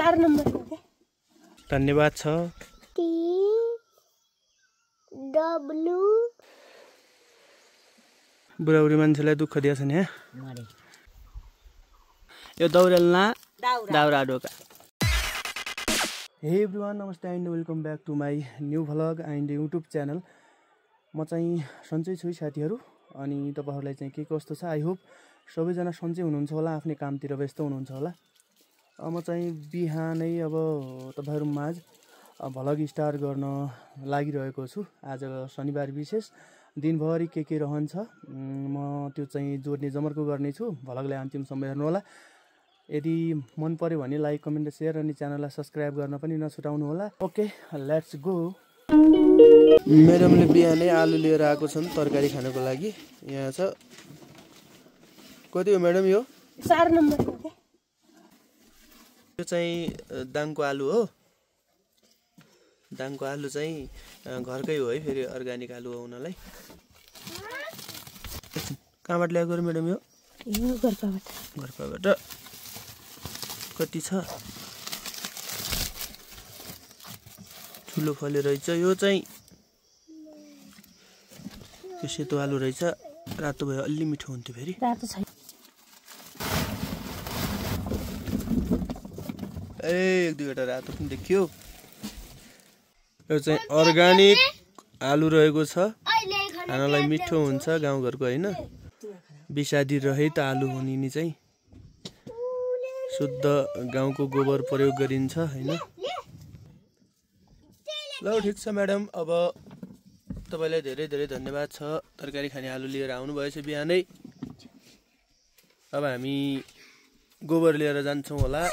4 नम्बरको के धन्यवाद छ TW बुढाबुढी मान्छेलाई दुःख दिएछ नि यो दौरेलना दाउरा ढोका हे एभ्रिवान नमस्ते and welcome back to my new vlog and YouTube channel. म चाहिँ सन्चै छु साथीहरू, अनि तपाईँहरूलाई चाहिँ के कस्तो छ, आई होप सबैजना सन्चै हुनुहुन्छ होला, आफ्नै कामतिर व्यस्त हुनुहुन्छ होला। म चाहिँ बिहानै अब तपाईँहरू माझ भ्लग स्टार्ट गर्न लागिरहेको छु। आज शनिबार विशेष दिनभरि के रहन्छ म त्यो चाहिँ जोड्ने जमर्को गर्नेछु। भ्लगलाई अन्तिमसम्म हेर्नुहोला। यदि मन पर्यो भने लाइक कमेन्ट सेयर अनि च्यानललाई सब्सक्राइब गर्न पनि नछुटाउनु होला। Okay let's go. म्याडमले बिहानै आलु लिएर आएको छन् तरकारी खानको लागि। यहाँ छ कति हो म्याडम यो 4 नम्बरको के यो चाहिँ दाङको आलु हो। दाङको आलु चाहिँ घरकै हो है, फेरि अर्ग्यानिक आलु हो उनीलाई। कहाँबाट ल्याएको म्याडम यो घरपाबाट कति छ ठुलो फले रहेछ। यो चाहिँ यो सेतो आलु रहेछ, रातो भए अलि मिठो हुन्थ्यो। फेरि रातो छैन एक दुईवटा रातो पनि देखियो। यो चाहिँ अर्ग्यानिक आलु रहेको छ, खानलाई मिठो हुन्छ गाउँघरको होइन, विषादी रहित आलु हो नि चाहिँ शुद्ध गाउँको गोबर प्रयोग गरिन्छ होइन। ल ठिक छ म्याडम, अब तपाईँलाई धेरै धेरै धन्यवाद छ। तरकारी खाने आलु लिएर आउनुभएछ बिहानै। अब हामी गोबर लिएर जान्छौँ होला।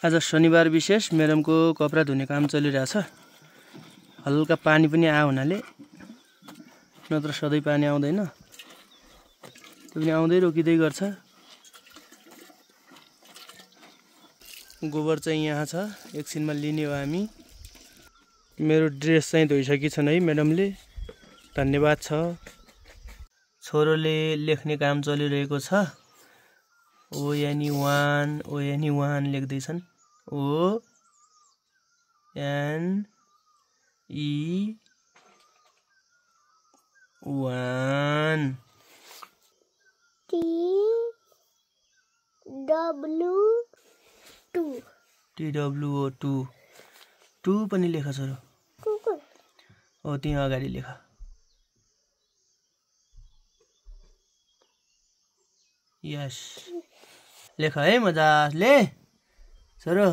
आज शनिबार विशेष म्याडमको कपडा धुने काम चलिरहेछ। हल्का पानी पनि आयो हुनाले, नत्र सधैँ पानी आउँदैन, त्यो पनि आउँदै रोकिँदै गर्छ। गोबर चाहिँ यहाँ छ, एकछिनमा लिने हो हामी। मेरो ड्रेस चाहिँ धोइसकी छन् है म्याडमले, धन्यवाद छ। छोरोले लेख्ने काम चलिरहेको छ। ONE1 लेख्दैछन्। ONE1 TWO2 2 पनि लेख छोरो। हो त्यहाँ अगाडि लेख। यस लेख है मजाले छोरो,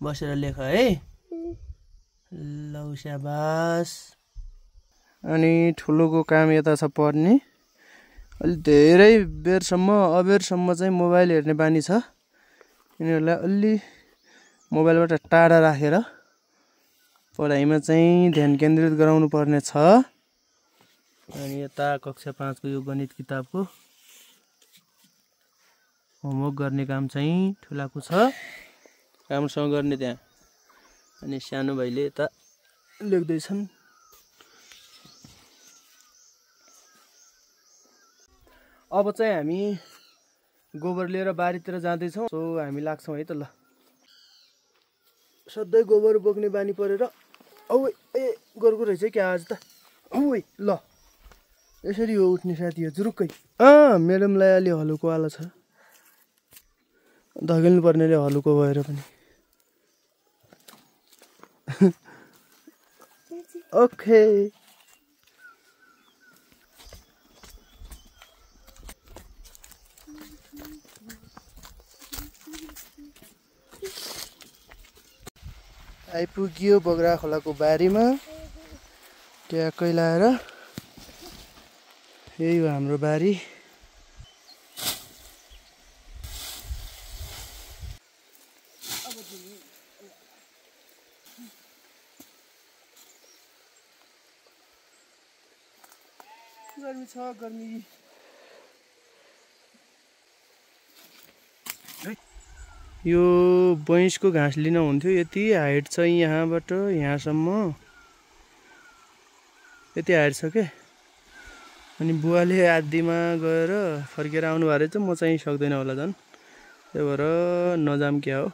बसेर लेख है। लौ स्याबास। अनि ठुलोको काम यता छ पढ्ने। अलि धेरै बेरसम्म अबेरसम्म चाहिँ मोबाइल हेर्ने बानी छ। यिनीहरूलाई अलि मोबाइलबाट टाढा राखेर पढाइमा चाहिँ ध्यान केन्द्रित गराउनु पर्ने छ। अनि यता कक्षा 5 को यो गणित किताबको होमवर्क गर्ने काम चाहिँ ठुलाको छ, राम्रोसँग गर्ने त्यहाँ। अनि सानो भाइले यता लेख्दैछन्। अब चाहिँ हामी गोबर लिएर बारीतिर जाँदैछौँ। सो हामी लाग्छौँ है त। ल सधैँ गोबर बोक्ने बानी परेर औ ए गोरुको रहेछ क्या आज त। औ ल यसरी हो उठ्ने साथी हो जुरुक्कै। म्याडमलाई अलि हलुको वाला छ, धकेल्नु पर्नेले हलुको भएर पनि। ओके आइपुग्यो बगरा खोलाको बारीमा। ट्याक्कै लाएर यही हो हाम्रो बारी। गर्मी छ गर्मी। यो भैँसको घाँस लिन हुन्थ्यो। यति हाइट छ यहाँबाट यहाँसम्म, यति हाइट छ के। अनि बुवाले आधीमा गएर फर्केर आउनु भएर चाहिँ म चाहिँ सक्दैन होला झन्, त्यही भएर नजाम क्या हो।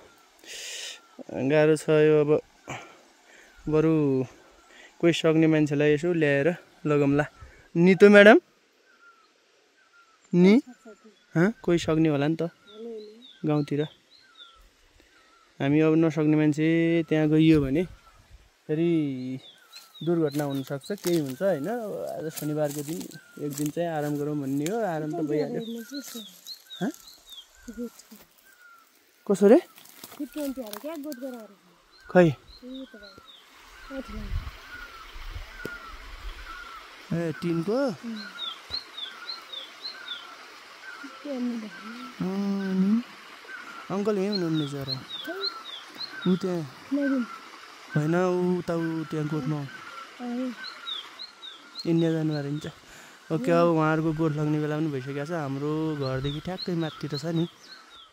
गाह्रो छ यो। अब बरु कोही सक्ने मान्छेलाई यसो ल्याएर लगाउँला नि त म्याडम नि कोही सक्ने होला नि त गाउँतिर। हामी अब नसक्ने मान्छे त्यहाँ गइयो भने फेरि दुर्घटना हुनसक्छ, केही हुन्छ होइन। आज शनिबारको दिन एक दिन चाहिँ आराम गरौँ भन्ने हो। आराम त भइहाल्यो। कसो रे खै ए टिनको अङ्कल यहीँ हुनुहुन्न जरा ऊ त्यहाँ होइन उता त्यहाँ गोठमा इन्डिया जानु अरे नि। ओके अब उहाँहरूको गोठ लाग्ने बेला पनि भइसकेको छ। हाम्रो घरदेखि ठ्याक्कै माथि त छ नि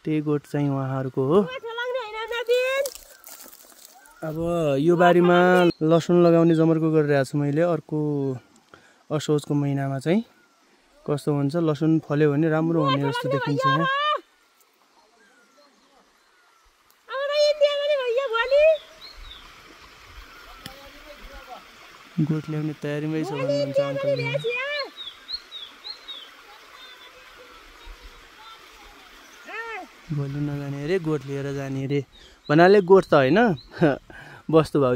त्यही गोठ चाहिँ उहाँहरूको हो। अब यो बारीमा लसुन लगाउने जमर्को गरिरहेको छु मैले। अर्को असोजको महिनामा चाहिँ कस्तो हुन्छ, लसुन फल्यो भने राम्रो हुने जस्तो देखिन्छ। यहाँ गोठ ल्याउने तयारीमै छ भन्नुहुन्छ अङ्कलले। भोलि नजाने अरे गोठ लिएर जाने अरे भन्नाले गोठ त होइन वस्तुभाउ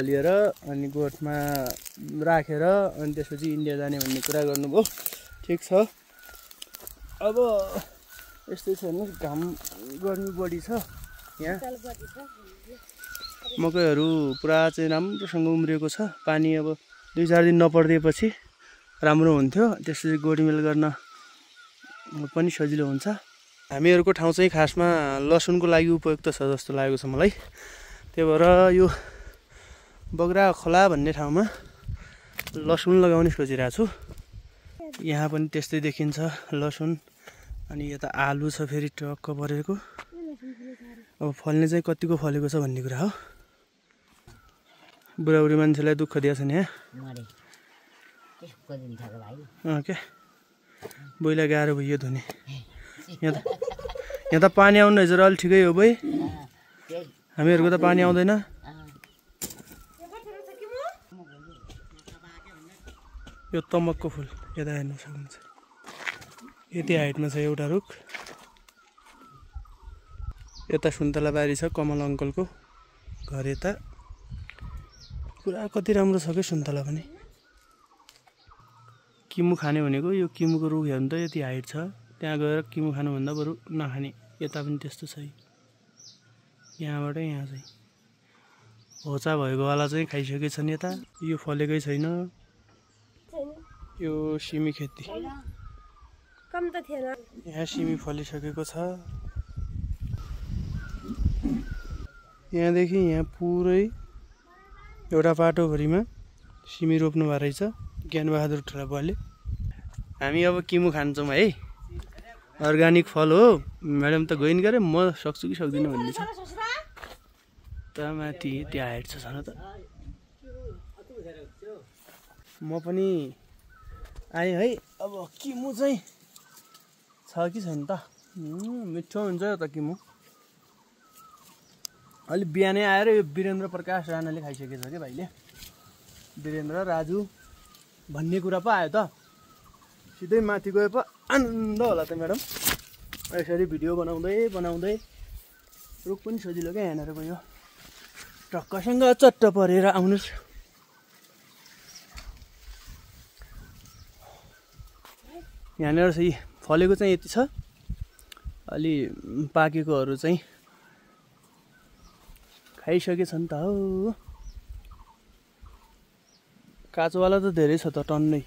लिएर अनि गोठमा राखेर अनि त्यसपछि इन्डिया जाने भन्ने कुरा गर्नुभयो। ठिक छ। अब यस्तै छ नि, घाम गर्मी बढी छ यहाँ। मकैहरू पुरा चाहिँ राम्रोसँग उम्रिएको छ। पानी अब 2-4 दिन नपर्दिएपछि राम्रो हुन्थ्यो, त्यसपछि गोडमेल गर्न पनि सजिलो हुन्छ। हामीहरूको ठाउँ चाहिँ खासमा लसुनको लागि उपयुक्त छ जस्तो लागेको छ मलाई। त्यही भएर यो बगरा खोला भन्ने ठाउँमा लसुन लगाउने सोचिरहेको छु। यहाँ पनि त्यस्तै देखिन्छ लसुन। अनि यता आलु छ फेरि टक्क परेको। अब फल्ने चाहिँ कतिको फलेको छ भन्ने कुरा हो। बुढाबुढी मान्छेलाई दुःख दिएछ नि यहाँ क्या बोइला गाह्रो भयो धुने। यहाँ त पानी आउनु रहेछ र अलि ठिकै हो भाइ। हामीहरूको त पानी आउँदैन। यो तमकको फुल यता हेर्नु सक्नुहुन्छ। यति हाइटमा छ एउटा रुख। यता सुन्तला बारी छ कमल अङ्कलको घर। यता पुरा कति राम्रो छ कि सुन्तला पनि। किमु खाने भनेको यो किमुको रुख हेर्नु त यति हाइट छ। त्यहाँ गएर किमु खानुभन्दा बरु नखाने। यता पनि त्यस्तो छ। यहाँबाट यहाँ चाहिँ होचा भएकोवाला चाहिँ खाइसकेछन्। यता यो फलेकै छैन। यो सिमी खेती यहाँ सिमी फलिसकेको छ। यहाँदेखि यहाँ पुरै एउटा पाटोभरिमा सिमी रोप्नु भएको रहेछ ज्ञानबहादुर ठुला बुवाले। हामी अब किमु खान्छौँ है। अर्ग्यानिक फल हो। म्याडम त गइन गरे म सक्छु कि सक्दिनँ भन्ने छ। त माथि त्यहाँ हाइट छ छन त। म पनि आएँ है। अब किमु चाहिँ छ कि छैन त। मिठो हुन्छ यो त किमु। अलि बिहानै आएर यो वीरेन्द्र प्रकाश राणाले खाइसकेछ कि भाइले। वीरेन्द्र राजु भन्ने कुरा पो आयो त। सिधै माथि गए पो आनन्द होला त म्याडम। यसरी भिडियो बनाउँदै रुख पनि सजिलो क्या यहाँनिर गयो। टक्कसँग चट्ट परेर आउनुहोस्। यहाँनिर चाहिँ फलेको चाहिँ यति छ। अलि पाकेकोहरू चाहिँ खाइसकेछन् त हौ। काँचोवाला त धेरै छ त टन्नै।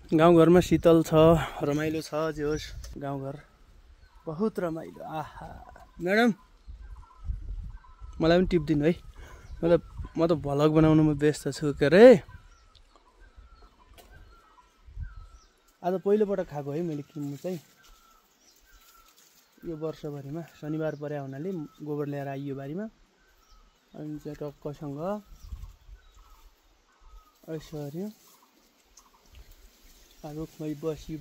गाउँघरमा शीतल छ, रमाइलो छ। जे होस् गाउँघर बहुत रमाइलो। आहा म्याडम मलाई पनि टिप दिनु है, म त भ्लग बनाउनुमा व्यस्त छु के अरे। आज पहिलोपटक खाएको है मैले किम्बु चाहिँ, यो वर्षभरिमा शनिबार परे हुनाले गोबर ल्याएर आइयो बारीमा। अनि चाहिँ टक्कसँग ऐश्वर्य रुखमै बसी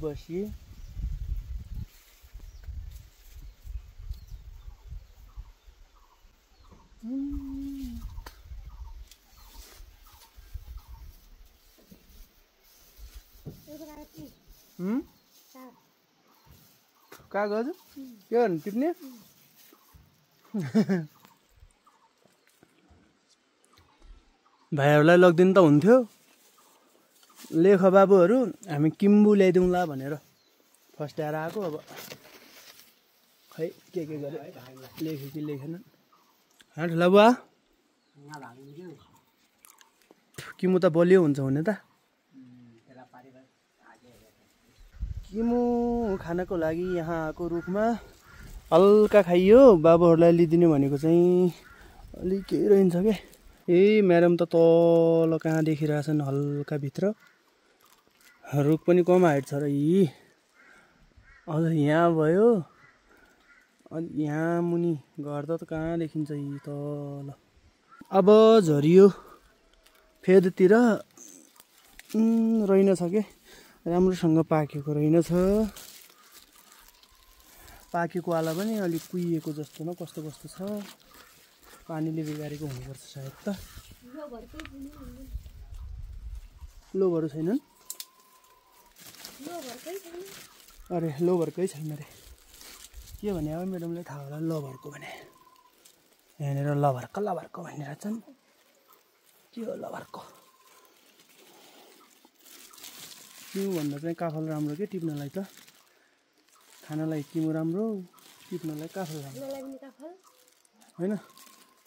कागज के गर्नु टिप्ने? भाइहरूलाई लगिदिनु त हुन्थ्यो। लेख बाबुहरू हामी किम्बु ल्याइदिउँला भनेर फस्ट्याएर आएको। अब खै के गरे, लेख्यो कि लेखेन। ठुला बुवा किमु त बलियो हुन्छ हुने त। किमु खानको लागि यहाँ आएको रुखमा हल्का खाइयो। बाबुहरूलाई लिइदिने भनेको चाहिँ अलिक केही रहन्छ क्या। ए म्याडम त तल कहाँ देखिरहेछन् हल्का भित्र। रुख पनि कम हाइट छ र यी। अझ यहाँ भयो, अनि यहाँ मुनि गर्दा त कहाँ देखिन्छ यी तल। अब झरियो फेदतिर रहेनछ के, राम्रोसँग पाकेको रहेनछ। पाकेको वाला पनि अलिक कुहिएको जस्तो न कस्तो कस्तो छ। पानीले बिगारेको हुनुपर्छ सायद त। लोभहरू छैनन्? अरे लोभरकै छैन रे। के भने अब म्याडमलाई थाहा होला लभरको भने। यहाँनिर लभरको भनिरहेको छन्। के हो लभरको? किमु भन्दा चाहिँ काफल राम्रो के टिप्नलाई त। खानालाई किमु राम्रो, टिप्नलाई काफल राम्रो होइन।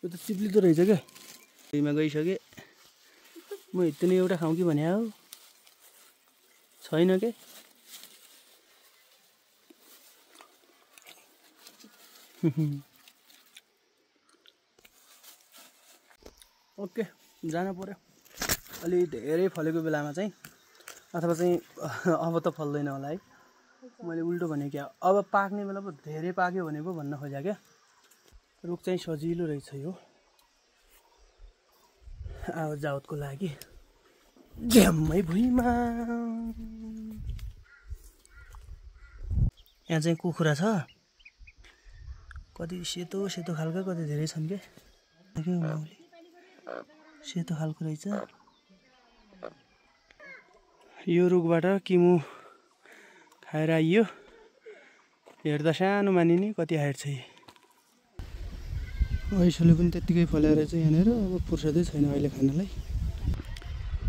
यो त चिप्लिँदो रहेछ क्या। भुइँमा गइसके म हित्तै एउटा खाउँ कि भने हो छैन के। ओके जानु पर्यो। अलि धेरै फलेको बेलामा चाहिँ, अथवा चाहिँ अब त फल्दैन होला है। मैले उल्टो भने क्या, अब पाक्ने बेला पो धेरै पाक्यो भने पो भन्न खोजेँ क्या। रुख चाहिँ सजिलो रहेछ यो आवत जावतको लागि। झ्याम्मै भुइँमा यहाँ चाहिँ कुखुरा छ। कति सेतो सेतो खालको, कति धेरै छन् के। सेतो खालको रहेछ। यो रुखबाट किमु खाएर आइयो। हेर्दा सानो मानिने, कति हाइट छ यी। ऐसोले पनि त्यत्तिकै फलेर रहेछ यहाँनिर। अब फुर्सदै छैन अहिले खानलाई।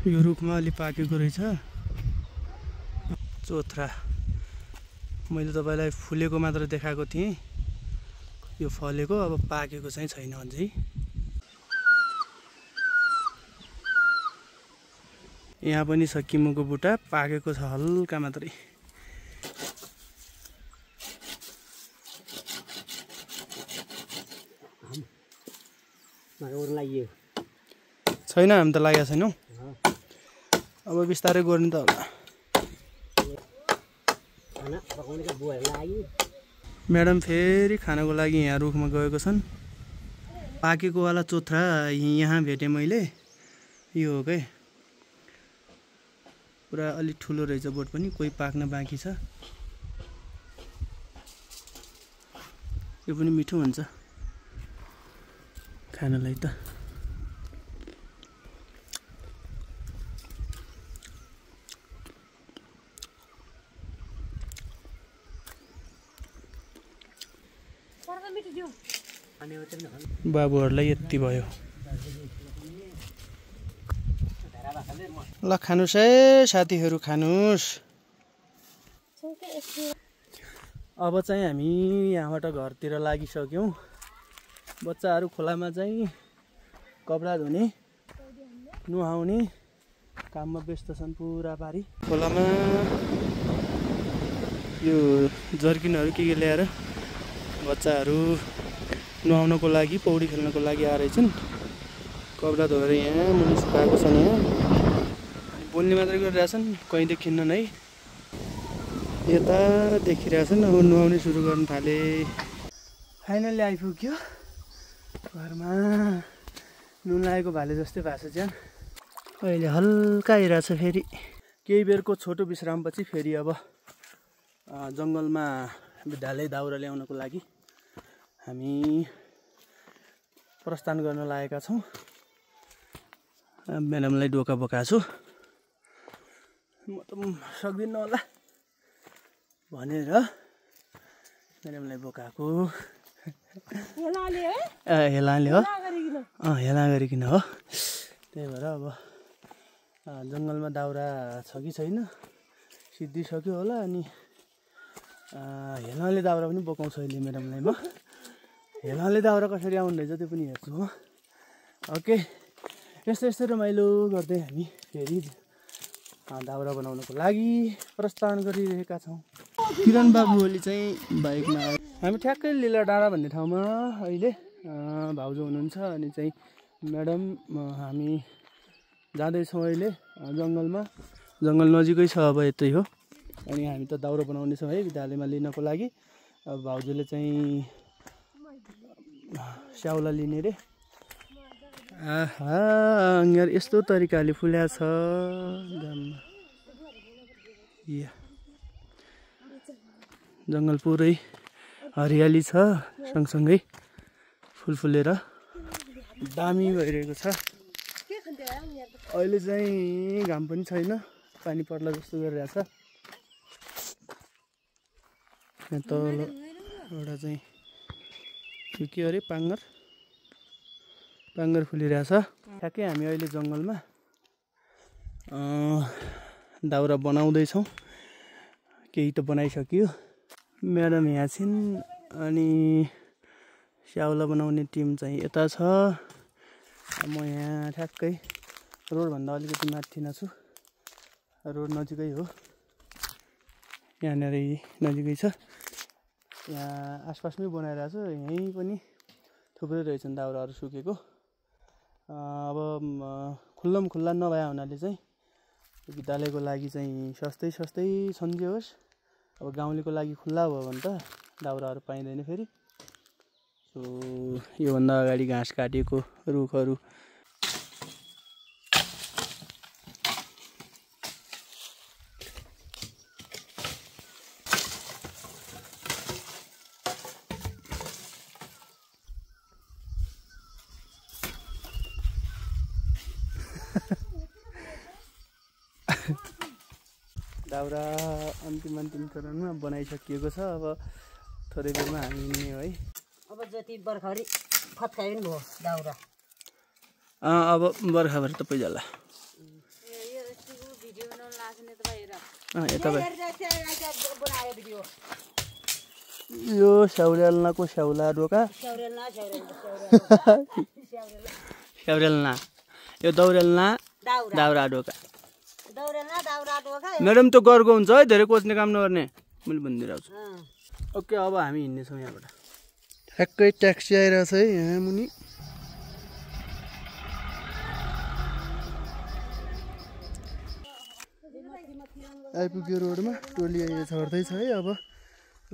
यो रुखमा अलि पाकेको रहेछ चोथ्रा। मैले तपाईँलाई फुलेको मात्र देखाएको थिएँ, यो फलेको। अब पाकेको चाहिँ छैन अझै। यहाँ पनि छ किमुको बुट्टा, पाकेको छ हल्का मात्रै। छैन हामी त लागेको छैनौँ। अब बिस्तारै गर्नु त होला। म्याडम फेरि खानको लागि यहाँ रुखमा गएको छन्। पाकेको वाला चोथ्रा यहाँ भेटेँ मैले। यो हो क्या, पुरा अलिक ठुलो रहेछ बोट पनि। कोही पाक्न बाँकी छ। यो पनि मिठो हुन्छ खानलाई त। बाबुहरूलाई यति भयो। ल खानुस् है साथीहरू, खानुस्। अब चाहिँ हामी यहाँबाट घरतिर लागिसक्यौँ। बच्चाहरू खोलामा चाहिँ कपडा धुने, नुहाउने काममा व्यस्त छन् पुरा पारी। खोलामा यो जर्किनहरू के ल्याएर बच्चाहरू नुहाउनको लागि पौडी खेल्नको लागि आएछन्। कपडा धोएर यहाँ मुनि सुकाएको छन्। यहाँ बोल्ने मात्रै गरिरहेछन्, कहीँ देखिन्न नै। यता देखिरहेछन्, अब नुहाउने सुरु गर्न थाले। फाइनल्ली आइपुग्यो घरमा। नुन लागेको भाले जस्तै भएको छ ज्यान। अहिले हल्का आइरहेछ फेरि। केही बेरको छोटो विश्रामपछि फेरि अब जङ्गलमा विद्यालय दाउरा ल्याउनको लागि हामी प्रस्थान गर्न लागेका छौँ। म्याडमलाई डोका बोकाएको छु। म त सक्दिनँ होला भनेर म्याडमलाई बोकाएको। हेलाले हो, हेला गरिकन हो। त्यही भएर अब जङ्गलमा दाउरा छ कि छैन सिद्धिसक्यो होला। अनि हेलाले दाउरा पनि बोकाउँछ अहिले म्याडमलाई। म हेलाले दाउरा कसरी आउनु रहेछ त्यो पनि हेर्छु म। ओके, यस्तो रमाइलो गर्दै हामी फेरि दाउरा बनाउनको लागि प्रस्थान गरिरहेका छौँ। किरण बाबु ओली चाहिँ बाइकमा आयो। हामी ठ्याक्कै लीला डाँडा भन्ने ठाउँमा अहिले भाउजू हुनुहुन्छ। अनि चाहिँ म्याडम हामी जाँदैछौँ अहिले जङ्गलमा। जङ्गल नजिकै छ, अब यतै हो। अनि हामी त दाउरा बनाउनेछौँ है विद्यालयमा लिनको लागि। अब भाउजूले चाहिँ स्याउला लिने रे। आहा, यहाँ यस्तो तरिकाले फुल्या छ। जङ्गल पुरै हरियाली छ, सँगसँगै फुल फुलेर दामी भइरहेको छ। अहिले चाहिँ घाम पनि छैन, पानी पर्ला जस्तो गरिरहेछ। यहाँ तल एउटा चाहिँ के अरे पाङ्गर फुलिरहेछ। ठ्याक्कै हामी अहिले जङ्गलमा दाउरा बनाउँदैछौँ। केही त बनाइसक्यो। म्याडम यहाँ छिन्। अनि स्याउला बनाउने टिम चाहिँ यता छ। म यहाँ ठ्याक्कै रोडभन्दा अलिकति माथि छु। रोड नजिकै हो, यहाँनिर नजिकै छ। यहाँ आसपासमै बनाइरहेको छु। यहीँ पनि थुप्रै रहेछन् दाउराहरू सुकेको। अब खुल्ला नभए हुनाले चाहिँ विद्यालयको लागि चाहिँ सस्तै सम्झियोस्। अब गाउँलेको लागि खुल्ला भयो भने त दाउराहरू पाइँदैन फेरि। सो योभन्दा अगाडि घाँस काटेको रुखहरू दाउरा अन्तिम चरणमा बनाइसकिएको छ। अब थोरै बेरमा हामी हिँड्ने है। अब जति बर्खाभरि फत्काइ पनि भयो दाउरा। अब बर्खाभरि त पैजाला। यो स्याउरेल्नाको स्याउला डोका। स्याउरेल्ना यो दौरेल्ना दाउरा डोका। म्याडम त गर्को हुन्छ है, धेरै कोच्ने काम नगर्ने मैले भनिदिइरहेको छु। ओके, अब हामी हिँड्नेछौँ यहाँबाट। ठ्याक्कै ट्याक्सी आइरहेछ है यहाँ मुनि। आइपुग्यो रोडमा। टोली झर्दैछ है। अब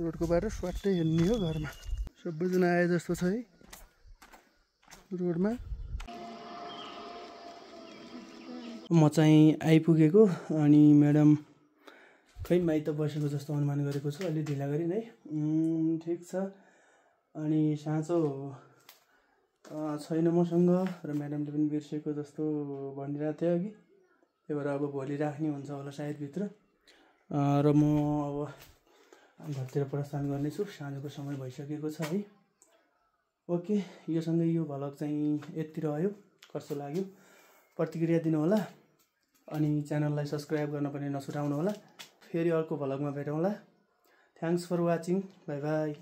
रोडको बाटो स्वाटै हिँड्ने हो घरमा। सबैजना आए जस्तो छ है रोडमा। म चाहिँ आइपुगेको। अनि म्याडम खै माइत बसेको जस्तो अनुमान गरेको छु। अलि ढिला गरी नै ठिक छ। अनि साँचो छैन मसँग र म्याडमले पनि बिर्सेको जस्तो भनिरहेको थियो अघि। त्यही भएर अब भोलि राख्ने हुन्छ होला सायद भित्र। र म अब घरतिर प्रस्थान गर्नेछु। साँझको समय भइसकेको छ है। ओके, योसँगै यो भ्लग चाहिँ यति रह्यो। कस्तो लाग्यो प्रतिक्रिया दिनु होला। अनि च्यानललाई सब्स्क्राइब गर्न पनि नछुटाउनु होला। फेरि अर्को भ्लगमा भेटौँला। Thanks for watching. Bye by.